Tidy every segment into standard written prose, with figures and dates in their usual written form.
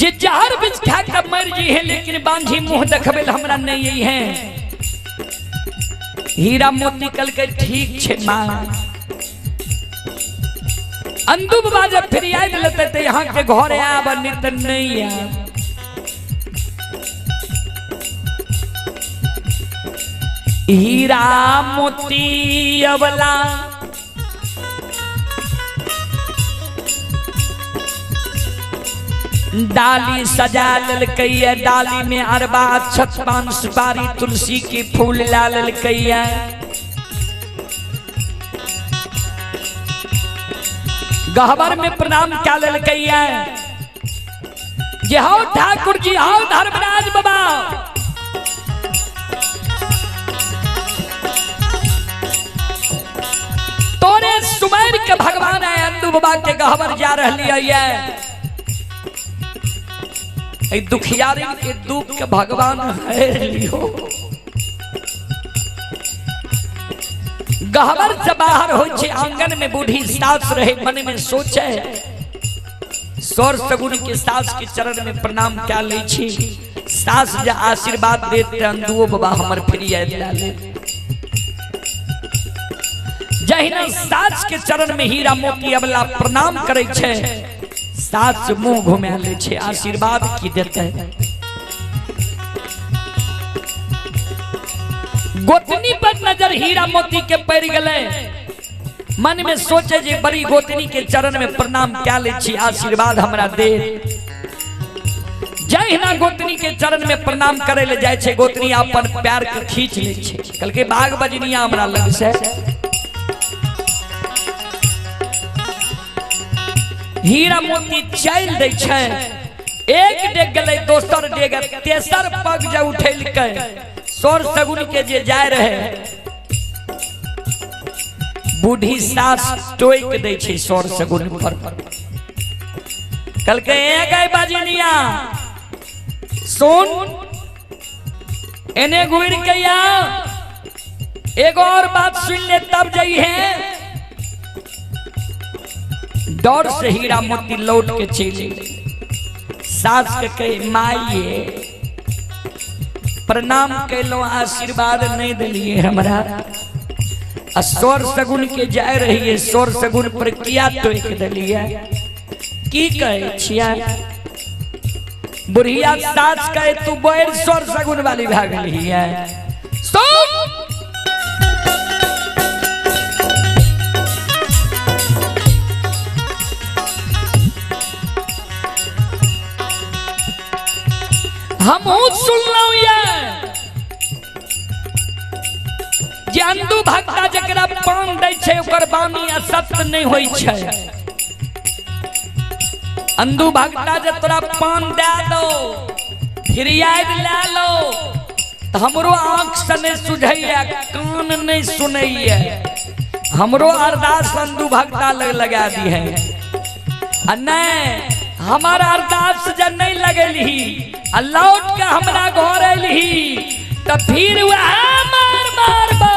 जे जहर बिछ खा के मर जी है, लेकिन बांझी मुंह देखबे ल हमरा नहीं आई है। हीरा मोती कल के ठीक छे माँ। अंदू बाबा जब फिर आबि लेते तो यहाँ के घर आब, नहीं तो नहीं आब। हीरा मोती अबला डाली सजा ललकैया, डाली में अरबा अक्षत पान सुपारी तुलसी के फूल ला ललकैया। गहबर में प्रणाम क्या ललकैया जे हाउ ठाकुर जी, हाउ धर्मराज बाबा। तोरे सुमेर के भगवान है अंदू बाबा के गहबर जा रही है। दुखियारी के दुख के भगवान है लियो। गहबर से बाहर हो छे आंगन में बूढ़ी सास रहे, मन में सोचे सौर सगुन के सास के चरण में प्रणाम क्या ले छी। सास जे आशीर्वाद देते अंदुओ बाबा हमर फिर आयल ले। जहिना सास के चरण में हीरा मोती अबला प्रणाम करे छे, सास मुंह घुमा ले छे, आशीर्वाद की देते। गोतनी पर नजर हीरा मोती के पड़ गए, मन में सोचे जे बड़ी गोतनी के चरण में प्रणाम क्या ले छी, आशीर्वाद हमरा दे। जहिना गोतनी के चरण में प्रणाम करे ले जाय छे, गोतनी अपन प्यार के खींच ले छे, कल के बाघ बजनिया हमरा लग से। हीरा मोती चल दे छे, एक डेग गले दोसर डेग तेसर पग जे उठेलकै सौर सगुन के जे जाय रहे, बूढ़ी सास टोक दे छे सौर सगुन पर। कल के ए गए बजनिया सुन, एने घुर के या एगो और बात सुन ले तब जाई है। डर से हीरा मोती लौट के चली। सास के कहे माइये प्रणाम कैलो, आशीर्वाद नहीं दिलिए हमरा। आ सौर सगुन के जाय रहिए, सौर सगुन पर किया टोक दिलिए, की कहे छिया। बुढ़िया सास कहे तू बैर सौर सगुन वाली भागली है। सुन हम सुनलहुं जे अंदू भक्ता जकरा पान दै छै ओकर बानी असत्य नहीं होई छै। अंदू भक्ता जे तोरा पान दे दो फिरियाद ले लो तो हमरो आंख से नहीं सुझैया, कान नहीं सुनैया, हमरो अरदास अंदू भक्ता लग लगा दी है। आ नहीं हमारा अरदास जे नहीं लगेलही आ लौट के हमरा घर अयलही तो फिर वह मार मारबो।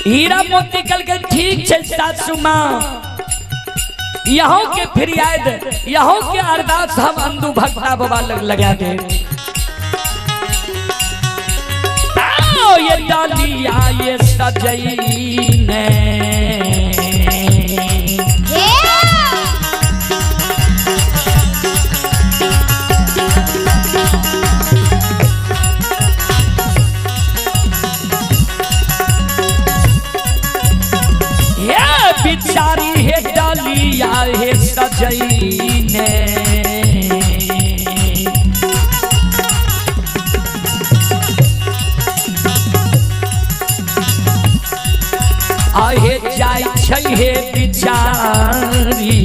हीरा मोती कल के ठीक छै सासू माँ, यहाँ के फिरियाद यहाँ के अरदास हम अंदू भक्ता बाबा लग लगा दे। ये डालिया ये सजईने ये बिचारी हे डालिया हे सजईने। आहे जाय छै हे बिचारी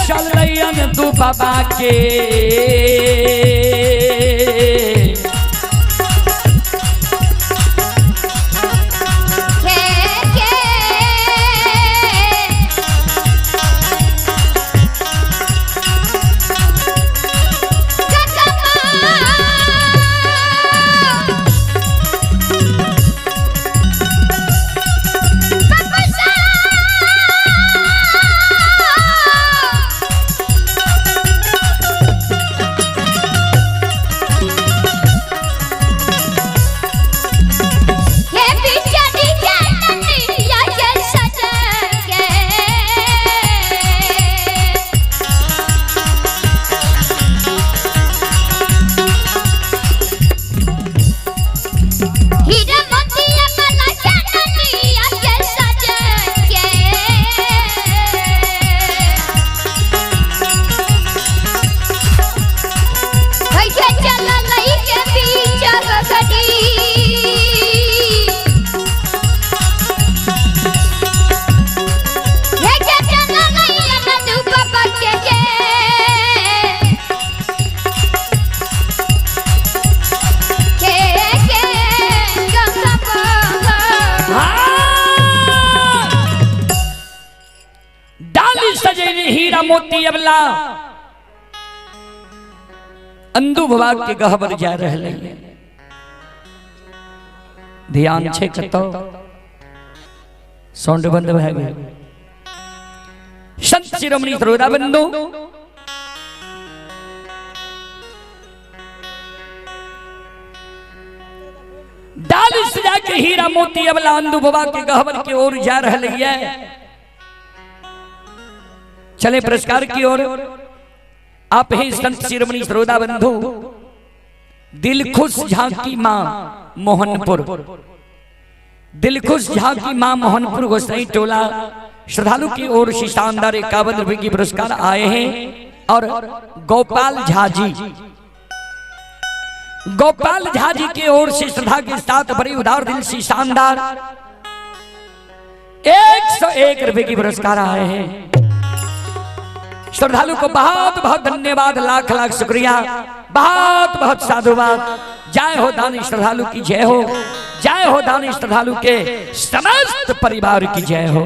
चलैयन दू बाबा के डाली सजेली हीरा मोती अबला अंदू बाबा के गहबर जा रहले। ध्यान छे कतो साउंड बंद भए गेल। संत शिरोमणि श्रोता बंधु डाली सजा के हीरा मोती अबला अंदू बाबा के गहबर की ओर जा रहे है। चले पुरस्कार की ओर। आप ही संत शिरोमणि श्रोता बंधु दिलखुश झा की मां मोहनपुर, दिलखुश झा की मां मोहनपुर गोसाई टोला श्रद्धालु की ओर से शानदार 51 रुपए की पुरस्कार आए हैं। और गोपाल झा जी, गोपाल झा जी की ओर से श्रद्धा के साथ बड़ी उदार दिल से शानदार 101 रुपए की पुरस्कार आए हैं। श्रद्धालु को बहुत बहुत धन्यवाद, लाख लाख शुक्रिया, बहुत बहुत साधुवाद। जय हो दानी श्रद्धालु की जय हो, जय हो दानी श्रद्धालु के समस्त परिवार की जय हो।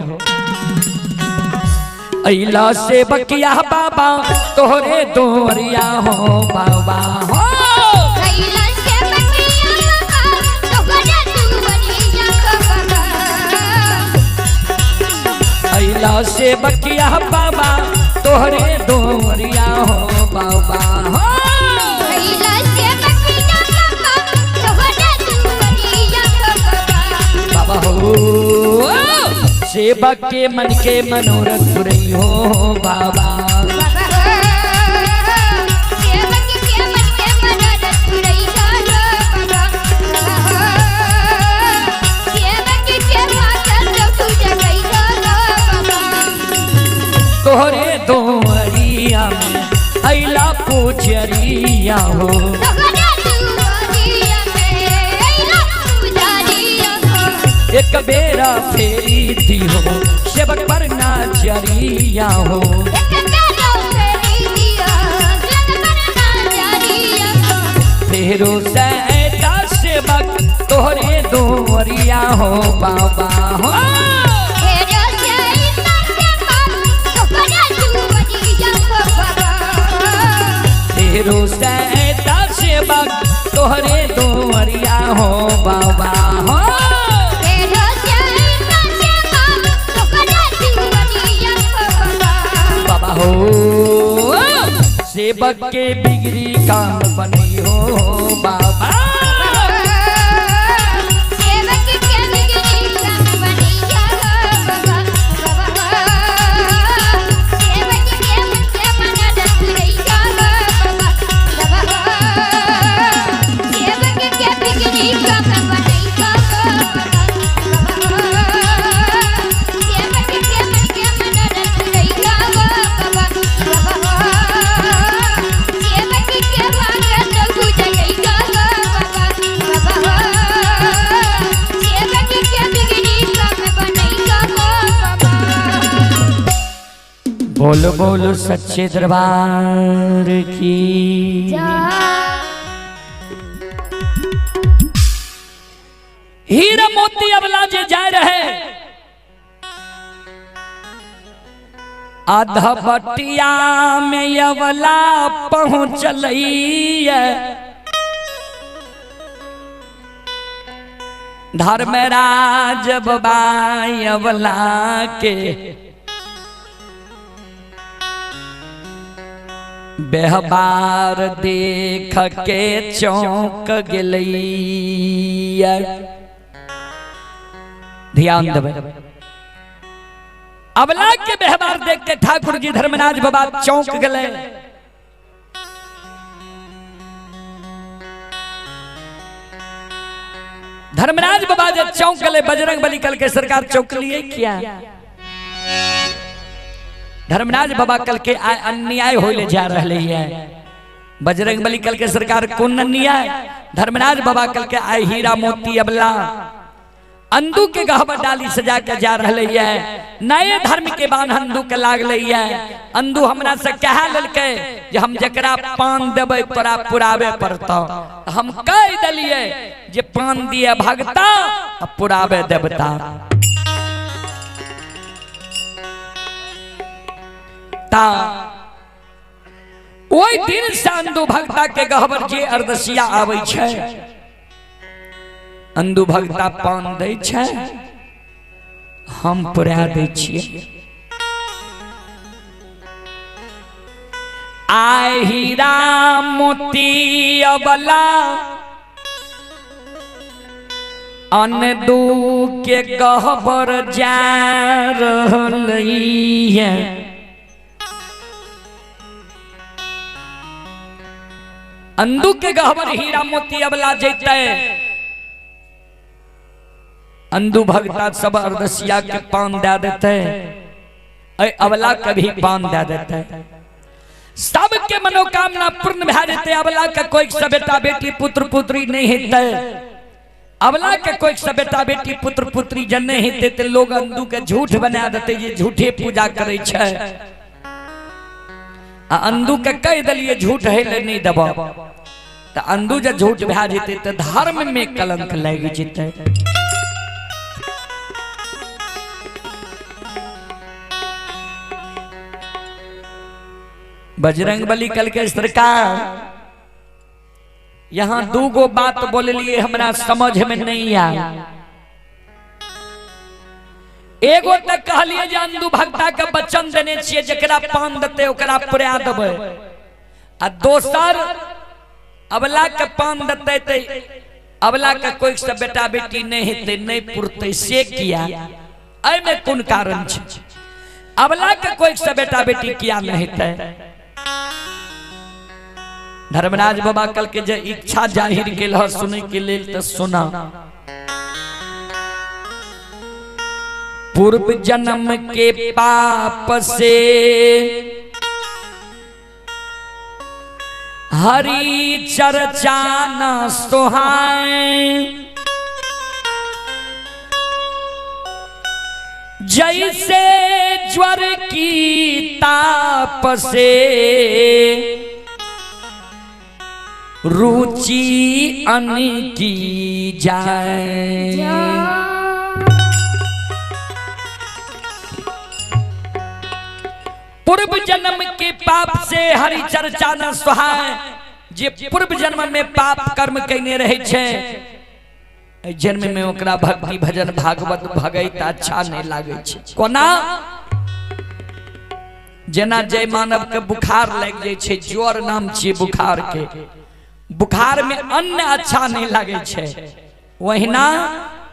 अइला से बकिया बाबा तोहरे दोरिया हो बाबा हो। अइला से बकिया बाबा तोहरे दुवरिया बाबा। अइला से बकिया बाबा तोहरे दोरिया हो बाबा हो। अइला से बकिया बाबा तोहरे दुवरिया बाबा। बाबा हो सेवक के मन के मनोरथ पुरई हो बाबा। बाबा हो सेवक के मन के मनोरथ पुरई हो बाबा। बाबा हो सेवक के भागत पूजा गई हो बाबा। तोहरे दोरिया में अइला पुजरिया हो। तोहरे दुवरिया में अइला पुजरिया हो। एक बेरा फेरी दी हो सेवक पर नाचरिया हो। एक बेरा फेरी दियो सेवक पर नाचरिया हो। फेरो सैता सेवक तोहरे दोरिया हो बाबा हो। फेरो सैता सेवक तोहरे दुवरिया हो बाबा। फेरो सैता सेवक तोहरे दोरिया हो बाबा हो। फेरो सैता सेवक तोहरे दुवरिया हो बाबा। बाबा हो सेवक के बिगड़ी काम बनी हो बाबा। सेवक के बिगड़ी काम बनी हो बाबा। बाबा सेवक के मन के मनोरथ पुरई हो बाबा। बाबा सेवक के बिगड़ी काम बनी हो बाबा। बाबा सेवक के मन के मनोरथ पुरई हो बाबा। बाबा सेवक के भागत पूजा गई हो बाबा। बाबा सेवक के बिगड़ी काम बनई हो बाबा। बोलो बोलो सच्चे दरबार की। हीरा मोती अबला जे जाय रहे आधा बटिया में अबला पहुँचलैया। धर्मराज बाबा अबला के व्यवहार देख के चौंक गेलैया। ध्यान देबै, अबला के व्यवहार देख के ठाकुर जी धर्मराज बाबा चौंक गए। धर्मराज बाबा जब चौंक गए बजरंग बली कल के सरकार चौंक लिए क्या? धर्मराज बाबा कल के अन्याय होले जा रहे है। बजरंग बली कल के सरकार कौन अन्याय? धर्मराज बाबा कल के आए हीरा मोती अबला अंदू के गहबर डाली सजा के जा रहे है। नए धर्म के बान अंदू के लाग है। अंदू हमरा से कह ललके जे हम जकरा पान देबै तोरा पुरावे पड़तौ। हम कह दलिए जे पान दिए भगता पुरावे देवता। ता ओहि दिन से अंधु भक्ता के गहबर जे अरदसिया आबै छै, अंधु भक्ता पान दै छै, हम पुरा दै छियै। आय हीरा मोती अबला अनदू के गहबर जा रहलैया। अंदू के गहबर हीरा मोती अबला जैते, अंदू भगता सब अरदसिया के पान दे देते, अबला के भी पान दे देते, सबके मनोकामना पूर्ण भए जेतै। अबला के कोई सब बेटा बेटी पुत्र पुत्री नहीं हेतै, अबला के कोई सब बेटा बेटी पुत्र पुत्री जन नहीं हेतै ते लोग अंदू के झूठ बना देते जे झूठे पूजा करै छै। आ अंदू के कहि देलियै झूठ है ले नहीं देबो, त अंदू जे झूठ भए जेतै त धर्म में कलंक लागि जेतै। बजरंग बली कल के सरकार यहाँ दू गो बात बोललिए हमरा समझ में नहीं आया। एगो तक कहलिए जे अंधु भक्ता के वचन देने छियै जकरा पान देतै ओकरा पुरा देबै, आ दोसर अबला के पान देतै ते अबला के कोई से बेटा बेटी नहीं हेतै, नहीं पुरतै, से किया? एहिमे कोन कारण छै? अबला के कोई से बेटा बेटी किया नहीं हेतै? धर्मराज बाबा कल के जे इच्छा जाहिर केल ह सुनै के लेल त सुना। पूर्व जन्म के पाप से हरि चर्चा न सुहाए, जैसे ज्वर की ताप से रुचि अन की जाए। पूर्व जन्म के पाप से हरि चर्चा न सुहाए, जे पूर्व जन्म में पाप कर्म कयने रहे छै जन्म में ओकरा भक्ति भजन भागवत भगैत अच्छा नहीं लागे छै। कोना? जेना जय मानव के बुखार लागि जाइ छै, ज्वर नाम छियै बुखार के, बुखार में अन्न अच्छा नहीं लागे छै, वहिना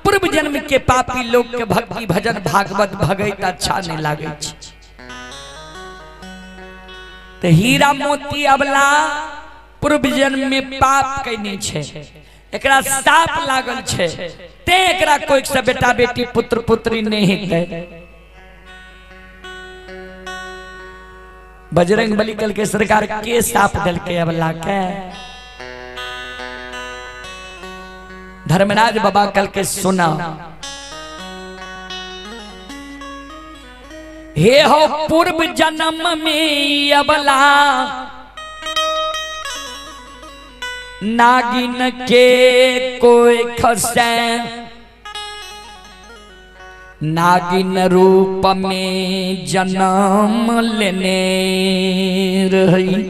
पूर्व जन्म के पापी लोग के भक्ति भजन भागवत भगैत अच्छा नहीं लागे छै। तो हीरा मोती अबला पूर्व जन्म में पाप कयने छै, एकरा साप लागल छै, ते एकरा कोई से बेटा बेटी पुत्र पुत्री नहीं हेतै। बजरंग बली कल के सरकार के साप देलकै अबला के? धर्मराज बाबा कल के सुना, हे हो पूर्व जन्म में अबला नागिन के कोई खसे, नागिन रूप में जन्म लेने रही।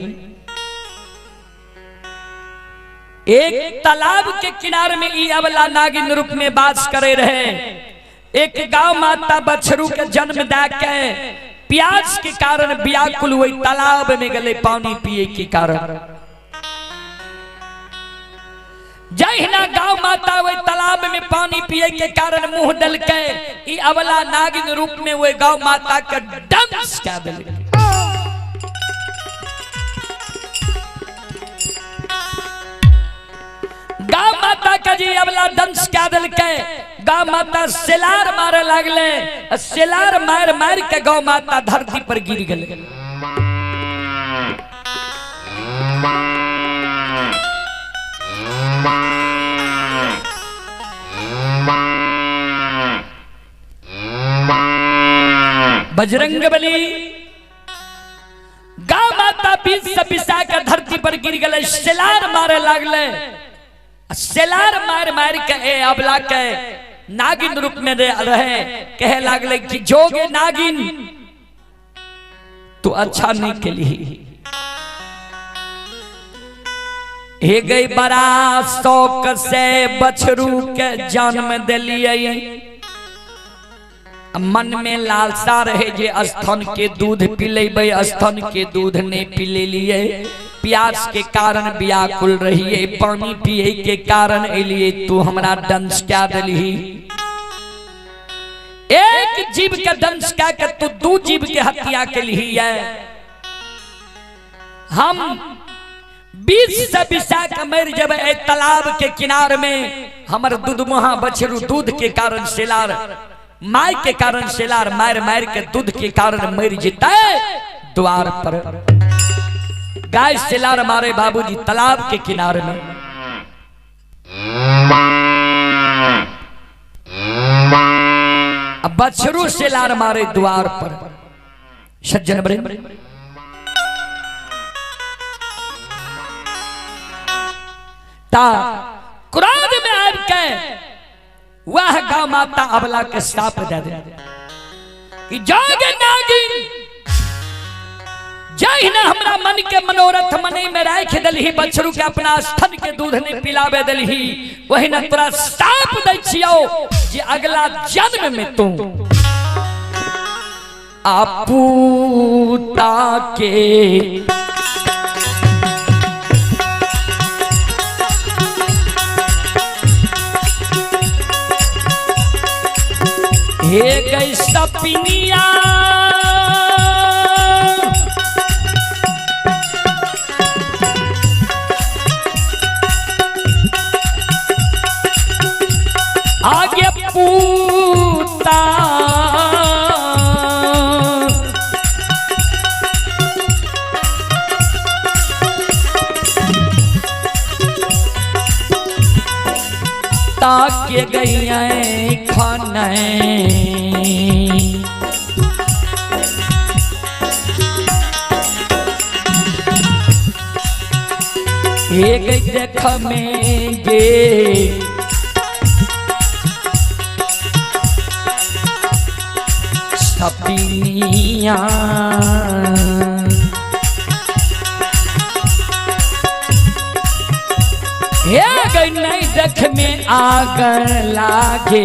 एक तालाब के किनारे में ई अबला नागिन रूप में वास करे रहे। एक गांव माता बछरू के जन्म दे के प्यास के कारण व्याकुल हुई तालाब में गले पानी पिए के कारण। जहिना गांव माता वही तालाब में पानी पिए के कारण मुंह दलके, ई अबला नागिन रूप में वही गांव माता के डंस कह देलके। गांव माता के जी अबला डंस कह देलके, गांव माता सेलार मारे लागले, सेलार मार मार के गांव माता धरती पर गिर गए। बजरंग बली गांव माता बीच से पिसा के धरती पर गिर गए, सेलार मारे लागले, सेलार मार मार के ए अबला के नागिन रूप में रहे, कहे लागले कि जोगे नागिन तू तू अच्छा नहीं केलही। हे गई बड़ा शौक से बछरू के जन्म दिलियै, मन में लालसा रहे जे स्तन के दूध पिलेबै, स्तन के दूध नहीं पिलेलियै, प्यास के कारण व्याकुल रहिए, पानी पिए के कारण एलिए, तू हमरा दंश क्या दिलही। एक जीव के दंश क्या के तू दू जीव के हत्या के लिए। हम 20 से बिसा के मर जब ए तालाब के किनार में, हमर दूध मुहा बछरू दूध के कारण सेलार, my के कारण सेलार मार मार के दूध के कारण मर जते द्वार पर। गाय सेलार मारे बाबूजी तालाब के किनारे में। अब बछरू सेलार मारे द्वार पर। सज्जन बड़े ता क्रोध में आब के वह गौ माता अबला के साप दे दे कि जाग नागिन, जहिना हमरा मन के मनोरथ मने में राख दलही, बछरू के अपना स्तन के दूध नहीं पिलावे दलही, वही न तोरा साप दै छियौ जे अगला जन्म में तू आपूता के हे गई सपनिया आगे पूता ताके गई खाने एक देख में गे सपिनिया हे गई नहीं देख में आग लागे।